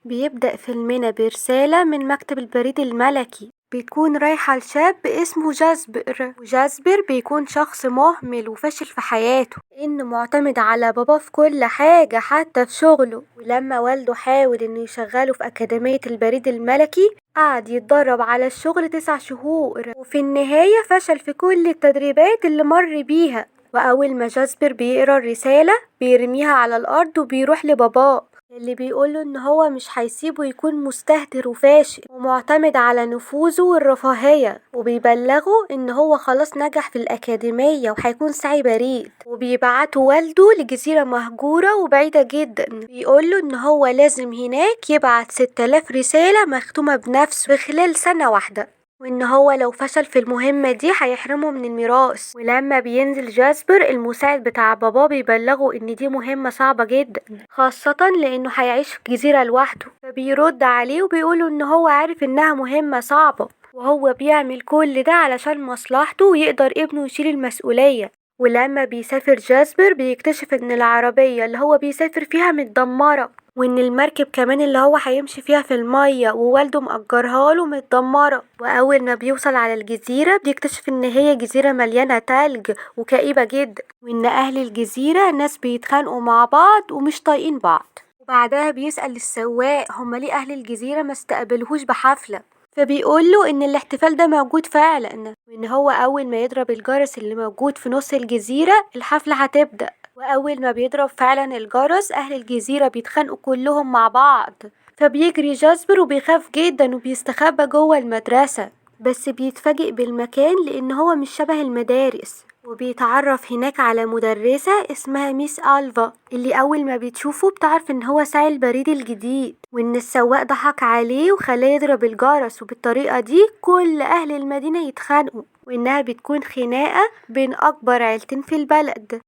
بيبدأ فيلمنا برسالة من مكتب البريد الملكي، بتكون رايحة لشاب اسمه جاسبر. وجاسبر بيكون شخص مهمل وفاشل في حياته، لأنه معتمد على باباه في كل حاجة حتى في شغله. ولما والده حاول انه يشغله في أكاديمية البريد الملكي قعد يتدرب على الشغل 9 شهور، وفي النهاية فشل في كل التدريبات اللي مر بيها. وأول ما جاسبر بيقرا الرسالة بيرميها على الأرض وبيروح لباباه اللي بيقوله إن هو مش هيسيبه يكون مستهتر وفاشل ومعتمد على نفوذه والرفاهية، وبيبلغه إن هو خلاص نجح في الأكاديمية وهيكون ساعي بريد. وبيبعته والده لجزيرة مهجورة وبعيدة جدا، بيقوله إن هو لازم هناك يبعت 6000 رسالة مختومة بنفسه في خلال سنة واحدة، وإن هو لو فشل في المهمة دي هيحرمه من الميراث. ولما بينزل جاسبر المساعد بتاع باباه بيبلغه إن دي مهمة صعبة جدا، خاصة لأنه هيعيش في جزيرة لوحده. فبيرد عليه وبيقوله إن هو عارف إنها مهمة صعبة، وهو بيعمل كل ده علشان مصلحته ويقدر ابنه يشيل المسؤولية. ولما بيسافر جاسبر بيكتشف إن العربية اللي هو بيسافر فيها متدمرة، وإن المركب كمان اللي هو هيمشي فيها في المية ووالده مأجرها له متدمرة. وأول ما بيوصل على الجزيرة بيكتشف إن هي جزيرة مليانة تلج وكئيبة جدا، وإن أهل الجزيرة ناس بيتخانقوا مع بعض ومش طايقين بعض. وبعدها بيسأل السواق هما ليه أهل الجزيرة ما استقبلوهوش بحفلة، فبيقول له إن الاحتفال ده موجود فعلا، وإن هو أول ما يضرب الجرس اللي موجود في نص الجزيرة الحفلة هتبدأ. وأول ما بيضرب فعلا الجرس أهل الجزيرة بيتخانقوا كلهم مع بعض، فبيجري جاسبر وبيخاف جدا وبيستخبى جوه المدرسة، بس بيتفاجئ بالمكان لأن هو مش شبه المدارس. وبيتعرف هناك على مدرسة اسمها ميس ألفا، اللي أول ما بتشوفه بتعرف إن هو ساعي البريد الجديد، وإن السواق ضحك عليه وخلاه يضرب الجرس، وبالطريقة دي كل أهل المدينة يتخانقوا، وإنها بتكون خناقة بين أكبر عيلتين في البلد،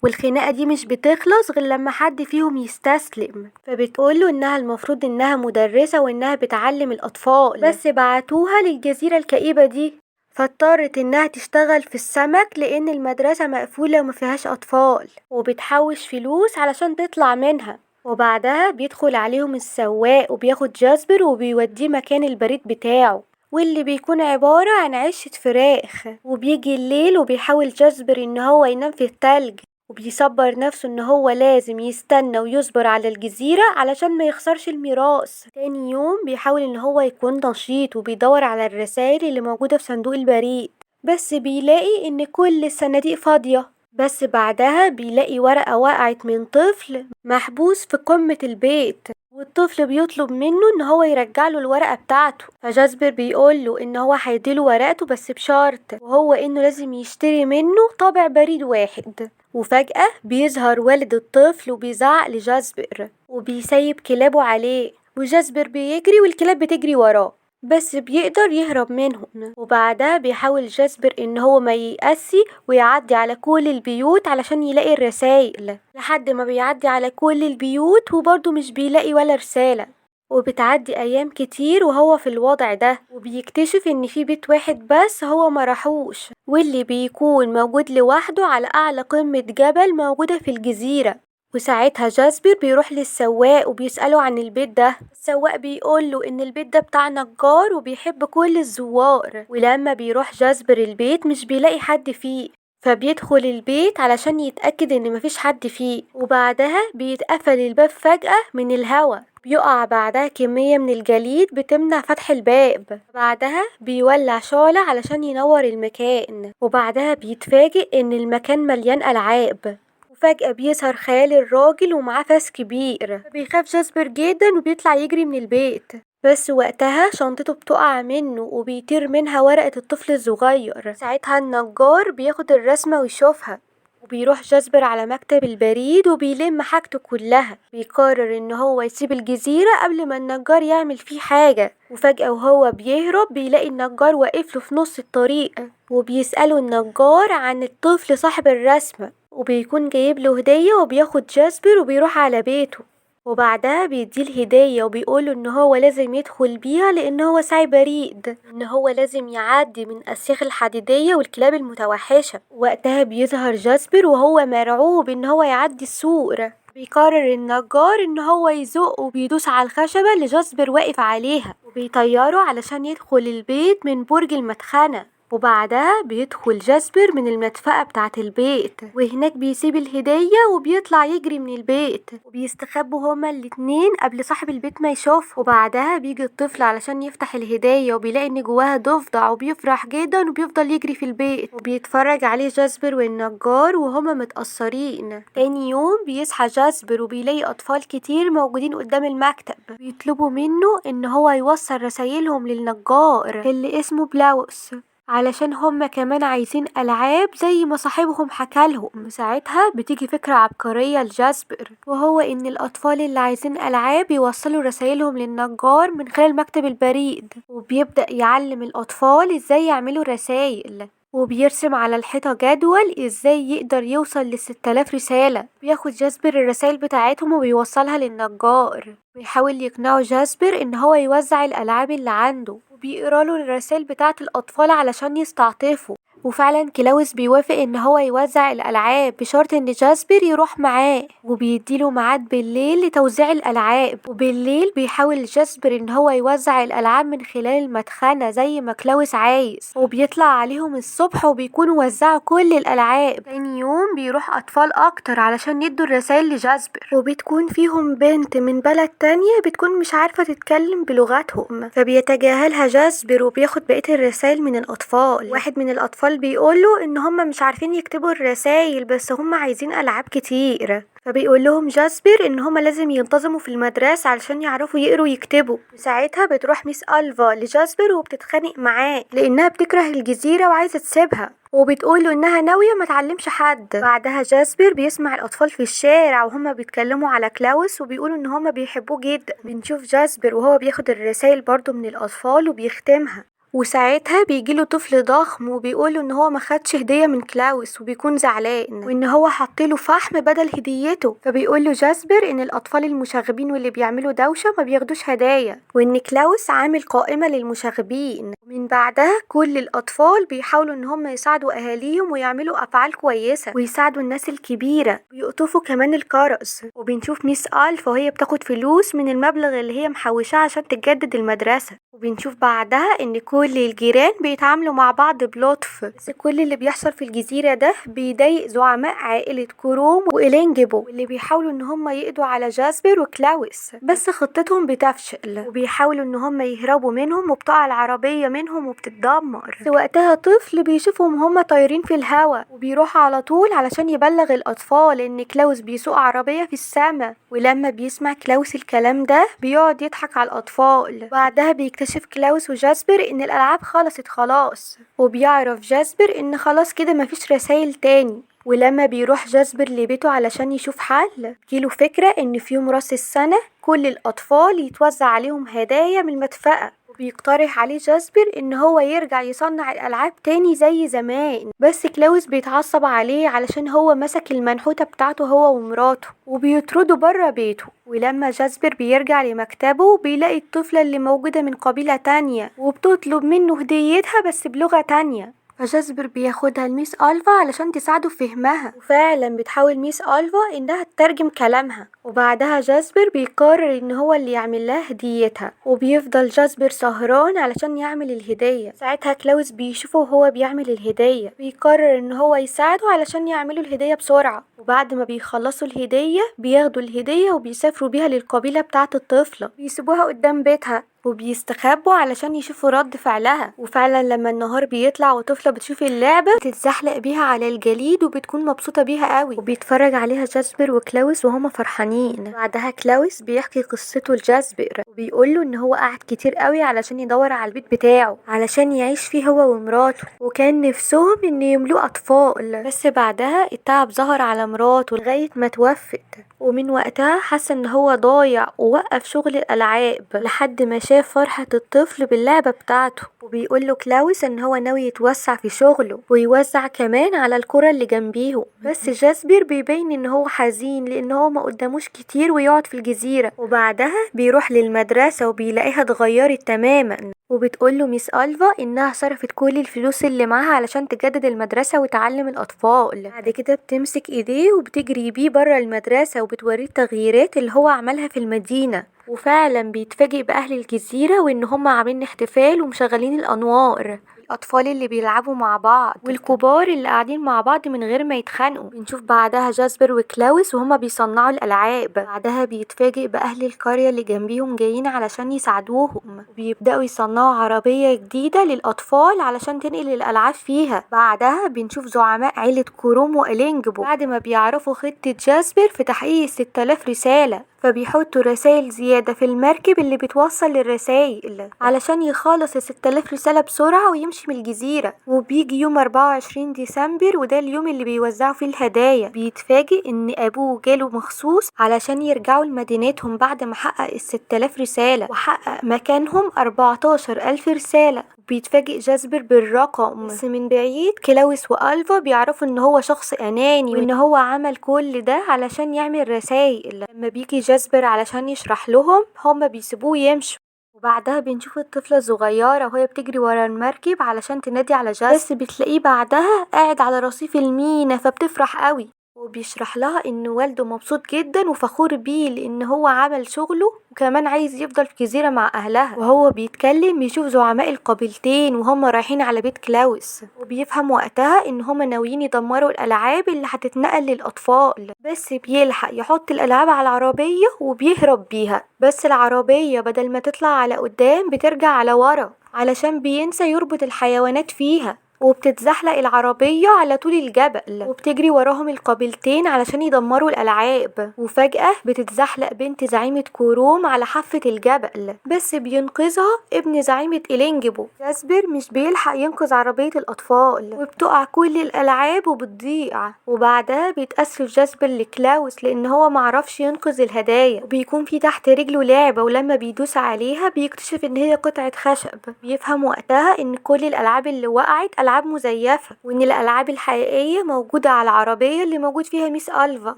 والخناقة دي مش بتخلص غير لما حد فيهم يستسلم. فبتقوله إنها المفروض إنها مدرسة وإنها بتعلم الأطفال، بس بعتوها للجزيرة الكئيبة دي، فاضطرت إنها تشتغل في السمك لأن المدرسة مقفولة وما فيهاش أطفال، وبتحوش فلوس علشان تطلع منها. وبعدها بيدخل عليهم السواق وبياخد جاسبر وبيوديه مكان البريد بتاعه، واللي بيكون عبارة عن عشة فراخ. وبيجي الليل وبيحاول جاسبر إن هو ينام في التلج، وبيصبر نفسه إن هو لازم يستنى ويصبر على الجزيرة علشان ما يخسرش الميراث. تاني يوم بيحاول إن هو يكون نشيط وبيدور على الرسائل اللي موجودة في صندوق البريد، بس بيلاقي إن كل الصناديق فاضية. بس بعدها بيلاقي ورقة وقعت من طفل محبوس في قمة البيت، والطفل بيطلب منه إن هو يرجع له الورقة بتاعته. فجاسبر بيقول له إن هو هيديله ورقته بس بشرط، وهو إنه لازم يشتري منه طابع بريد واحد. وفجأة بيظهر والد الطفل وبيزعق لجاسبر وبيسيب كلابه عليه، وجاسبر بيجري والكلاب بتجري وراه، بس بيقدر يهرب منهم. وبعدها بيحاول جاسبر إن هو ما ييأسي ويعدي على كل البيوت علشان يلاقي الرسائل، لحد ما بيعدي على كل البيوت وبرضه مش بيلاقي ولا رسالة. وبتعدي أيام كتير وهو في الوضع ده، وبيكتشف إن في بيت واحد بس هو ما راحوش، واللي بيكون موجود لوحده على أعلى قمة جبل موجودة في الجزيرة. وساعتها جاسبر بيروح للسواق وبيسأله عن البيت ده. السواق بيقوله إن البيت ده بتاع نجار وبيحب كل الزوار. ولما بيروح جاسبر البيت مش بيلاقي حد فيه، فبيدخل البيت علشان يتأكد إن مفيش حد فيه. وبعدها بيتقفل الباب فجأة من الهوا، بيقع بعدها كمية من الجليد بتمنع فتح الباب. بعدها بيولع شعلة علشان ينور المكان، وبعدها بيتفاجئ إن المكان مليان ألعاب. وفجأة بيظهر خيال الراجل ومعاه فاس كبير، فبيخاف جاسبر جدا وبيطلع يجري من البيت. بس وقتها شنطته بتقع منه وبيطير منها ورقة الطفل الصغير. ساعتها النجار بياخد الرسمة ويشوفها، وبيروح جاسبر على مكتب البريد وبيلم حاجته كلها. بيقرر ان هو يسيب الجزيرة قبل ما النجار يعمل فيه حاجة. وفجأة وهو بيهرب بيلاقي النجار واقف له في نص الطريق، وبيسأله النجار عن الطفل صاحب الرسمة، وبيكون جايب له هدية. وبياخد جاسبر وبيروح على بيته، وبعدها بيديه الهدية وبيقوله ان هو لازم يدخل بيها لان هو ساعي بريد، ان هو لازم يعدي من الاسياخ الحديدية والكلاب المتوحشة. وقتها بيظهر جاسبر وهو مرعوب ان هو يعدي السور، بيقرر النجار ان هو يزقه وبيدوس على الخشبة اللي جاسبر واقف عليها، وبيطيره علشان يدخل البيت من برج المدخنة. وبعدها بيدخل جاسبر من المدفأة بتاعة البيت، وهناك بيسيب الهدية وبيطلع يجري من البيت، وبيستخبوا هما الاتنين قبل صاحب البيت ما يشوفه. وبعدها بيجي الطفل علشان يفتح الهدية وبيلاقي ان جواها ضفدع، وبيفرح جدا وبيفضل يجري في البيت، وبيتفرج عليه جاسبر والنجار وهما متأثرين. تاني يوم بيصحى جاسبر وبيلاقي أطفال كتير موجودين قدام المكتب، بيطلبوا منه ان هو يوصل رسايلهم للنجار اللي اسمه بلاوس، علشان هما كمان عايزين ألعاب زي ما صاحبهم حكالهم. وساعتها بتيجي فكرة عبقرية لجاسبر، وهو إن الأطفال اللي عايزين ألعاب يوصلوا رسايلهم للنجار من خلال مكتب البريد، وبيبدأ يعلم الأطفال إزاي يعملوا رسايل، وبيرسم على الحيطة جدول إزاي يقدر يوصل ل6000 رسالة. بياخد جاسبر الرسايل بتاعتهم وبيوصلها للنجار، بيحاول يقنعه جاسبر إن هو يوزع الألعاب اللي عنده، وبيقرا له الرسائل بتاعة الأطفال علشان يستعطفه. وفعلا كلاوس بيوافق ان هو يوزع الالعاب بشرط ان جاسبر يروح معاه، وبيديله ميعاد بالليل لتوزيع الالعاب. وبالليل بيحاول جاسبر ان هو يوزع الالعاب من خلال المدخنة زي ما كلاوس عايز، وبيطلع عليهم الصبح وبيكونوا وزعوا كل الالعاب. تاني يوم بيروح اطفال اكتر علشان يدوا الرسائل لجاسبر، وبتكون فيهم بنت من بلد تانية بتكون مش عارفة تتكلم بلغتهم، فبيتجاهلها جاسبر وبياخد بقية الرسائل من الاطفال. واحد من الاطفال بيقوله ان هم مش عارفين يكتبوا الرسائل بس هم عايزين العاب كتير، فبيقول لهم جاسبر ان هم لازم ينتظموا في المدرسة علشان يعرفوا يقروا ويكتبوا. وساعتها بتروح ميس ألفا لجاسبر وبتتخانق معاه لانها بتكره الجزيرة وعايزة تسيبها، وبتقوله انها ناوية ما تعلمش حد. بعدها جاسبر بيسمع الاطفال في الشارع وهما بيتكلموا على كلاوس وبيقولوا ان هما بيحبوه جدا. بنشوف جاسبر وهو بياخد الرسائل برضو من الاطفال وبيختمها، وساعتها بيجيله طفل ضخم وبيقوله ان هو ما خدش هديه من كلاوس وبيكون زعلان وان هو حطله فحم بدل هديته. فبيقوله جاسبر ان الاطفال المشاغبين واللي بيعملوا دوشه ما بياخدوش هدايا، وان كلاوس عامل قائمه للمشاغبين. ومن بعدها كل الاطفال بيحاولوا ان هم يساعدوا اهاليهم ويعملوا افعال كويسه ويساعدوا الناس الكبيره، ويقطفوا كمان الكرز. وبنشوف ميس ألفا وهي بتاخد فلوس من المبلغ اللي هي محوشاه عشان تجدد المدرسه. وبنشوف بعدها ان كل الجيران بيتعاملوا مع بعض بلطف، بس كل اللي بيحصل في الجزيرة ده بيضايق زعماء عائلة كروم وإلينجبو، واللي بيحاولوا ان هم يقضوا على جاسبر وكلاوس، بس خطتهم بتفشل وبيحاولوا ان هم يهربوا منهم، وبتقع العربية منهم وبتتدمر. بس وقتها طفل بيشوفهم هم طايرين في الهوا، وبيروح على طول علشان يبلغ الأطفال ان كلاوس بيسوق عربية في السما. ولما بيسمع كلاوس الكلام ده بيقعد يضحك على الأطفال. بعدها بيكتشف كلاوس وجاسبر ان الألعاب خلصت خلاص، وبيعرف جاسبر ان خلاص كده مفيش رسايل تاني. ولما بيروح جاسبر لبيته علشان يشوف حل، جيله فكرة ان في يوم راس السنة كل الأطفال يتوزع عليهم هدايا من المدفأة، وبيقترح عليه جاسبر ان هو يرجع يصنع الألعاب تاني زي زمان. بس كلاوس بيتعصب عليه علشان هو مسك المنحوتة بتاعته هو ومراته، وبيطرده بره بيته. ولما جاسبر بيرجع لمكتبه بيلاقي الطفلة اللي موجودة من قبيلة تانية وبتطلب منه هديتها بس بلغة تانية، فجاسبر بياخدها لميس ألفا علشان تساعده في فهمها، وفعلا بتحاول ميس ألفا انها تترجم كلامها. وبعدها جاسبر بيقرر ان هو اللي يعمل لها هديتها، وبيفضل جاسبر سهران علشان يعمل الهدية. ساعتها كلاوس بيشوفه وهو بيعمل الهدية، بيقرر ان هو يساعده علشان يعملوا الهدية بسرعة. وبعد ما بيخلصوا الهدية بياخدوا الهدية وبيسافروا بيها للقبيلة بتاعة الطفلة، بيسيبوها قدام بيتها وبيستخبوا علشان يشوفوا رد فعلها. وفعلا لما النهار بيطلع وطفلة بتشوف اللعبة بتتزحلق بيها على الجليد وبتكون مبسوطة بيها قوي، وبيتفرج عليها جاسبر وكلاوس وهما فرحانين. بعدها كلاوس بيحكي قصته لجاسبر وبيقوله ان هو قعد كتير قوي علشان يدور على البيت بتاعه علشان يعيش فيه هو ومراته، وكان نفسهم ان يملوه اطفال، بس بعدها التعب ظهر على مراته لغاية ما توفت. ومن وقتها حس ان هو ضايع ووقف شغل الالعاب لحد ما شاف فرحة الطفل باللعبة بتاعته. وبيقول له كلاوس ان هو ناوي يتوسع في شغله ويوزع كمان على الكرة اللي جنبيهم، بس جاسبر بيبين ان هو حزين لان هو ما قداموش كتير ويقعد في الجزيرة. وبعدها بيروح للمدرسة وبيلاقيها اتغيرت تماما، وبتقوله ميس ألفا إنها صرفت كل الفلوس اللي معاها علشان تجدد المدرسة وتعلم الأطفال. بعد كده بتمسك إيديه وبتجري بيه برا المدرسة وبتوريه التغييرات اللي هو عملها في المدينة، وفعلا بيتفاجئ بأهل الجزيرة وإن هم عاملين احتفال ومشغلين الأنوار، الأطفال اللي بيلعبوا مع بعض والكبار اللي قاعدين مع بعض من غير ما يتخانقوا. بنشوف بعدها جاسبر وكلاوس وهما بيصنعوا الألعاب. بعدها بيتفاجئ بأهل القرية اللي جنبيهم جايين علشان يساعدوهم، وبيبدأوا يصنعوا عربية جديدة للأطفال علشان تنقل الألعاب فيها. بعدها بنشوف زعماء عيلة كروم وإلينجبو بعد ما بيعرفوا خطة جاسبر في تحقيق 6000 رسالة، فبيحطوا رسائل زيادة في المركب اللي بتوصل للرسائل علشان يخلص 6000 رسالة بسرعة ويمشي من الجزيرة. وبيجي يوم 24 ديسمبر وده اليوم اللي بيوزعوا فيه الهدايا. بيتفاجئ ان ابوه جاله مخصوص علشان يرجعوا لمدينتهم بعد ما حقق 6000 رسالة وحقق مكانهم 14000 رسالة. بيتفاجئ جاسبر بالرقم، بس من بعيد كلاوس وألفا بيعرفوا ان هو شخص اناني وان هو عمل كل ده علشان يعمل رسائل. لما بيجي جاسبر علشان يشرح لهم هما بيسيبوه يمشوا. وبعدها بنشوف الطفلة الصغيرة وهي بتجري ورا المركب علشان تنادي على جاسبر، بس بتلاقيه بعدها قاعد على رصيف المينا فبتفرح قوي. وبيشرح لها ان والده مبسوط جدا وفخور بيه لان هو عمل شغله وكمان عايز يفضل في جزيرة مع اهلها. وهو بيتكلم بيشوف زعماء القبيلتين وهم رايحين على بيت كلاوس، وبيفهم وقتها ان هم ناويين يدمروا الالعاب اللي هتتنقل للاطفال، بس بيلحق يحط الالعاب على العربية وبيهرب بيها، بس العربية بدل ما تطلع على قدام بترجع على ورا علشان بينسى يربط الحيوانات فيها، وبتتزحلق العربية على طول الجبل وبتجري وراهم القبيلتين علشان يدمروا الألعاب. وفجأة بتتزحلق بنت زعيمة كوروم على حافة الجبل، بس بينقذها ابن زعيمة إلينجبو. جاسبر مش بيلحق ينقذ عربية الأطفال وبتقع كل الألعاب وبتضيع. وبعدها بيتأسف جاسبر لكلاوس لأن هو معرفش ينقذ الهدايا، وبيكون في تحت رجله لعبة ولما بيدوس عليها بيكتشف إن هي قطعة خشب. بيفهم وقتها إن كل الألعاب اللي وقعت ألعاب مزيفة وإن الألعاب الحقيقية موجودة على العربية اللي موجود فيها ميس ألفا.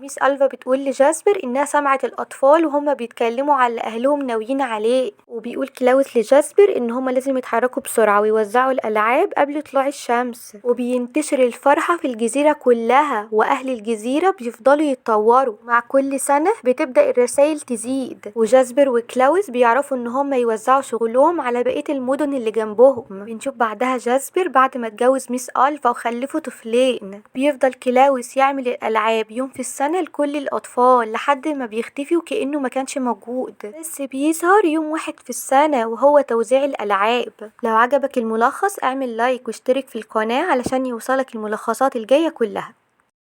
ميس ألفا بتقول لجاسبر إنها سمعت الأطفال وهما بيتكلموا على أهلهم ناويين عليه، وبيقول كلاوس لجاسبر إن هما لازم يتحركوا بسرعة ويوزعوا الألعاب قبل طلوع الشمس. وبينتشر الفرحة في الجزيرة كلها وأهل الجزيرة بيفضلوا يتطوروا، مع كل سنة بتبدأ الرسائل تزيد، وجاسبر وكلاوس بيعرفوا إن هما يوزعوا شغلهم على بقية المدن اللي جنبهم. بنشوف بعدها جاسبر بعد ما اتجوز ميس ألفا وخلفوا طفلين، بيفضل كلاوس يعمل الألعاب يوم في السنة لكل الأطفال لحد ما بيختفي وكأنه ما كانش موجود، بس بيظهر يوم واحد في السنة وهو توزيع الألعاب. لو عجبك الملخص اعمل like واشترك في القناة علشان يوصلك الملخصات الجاية كلها.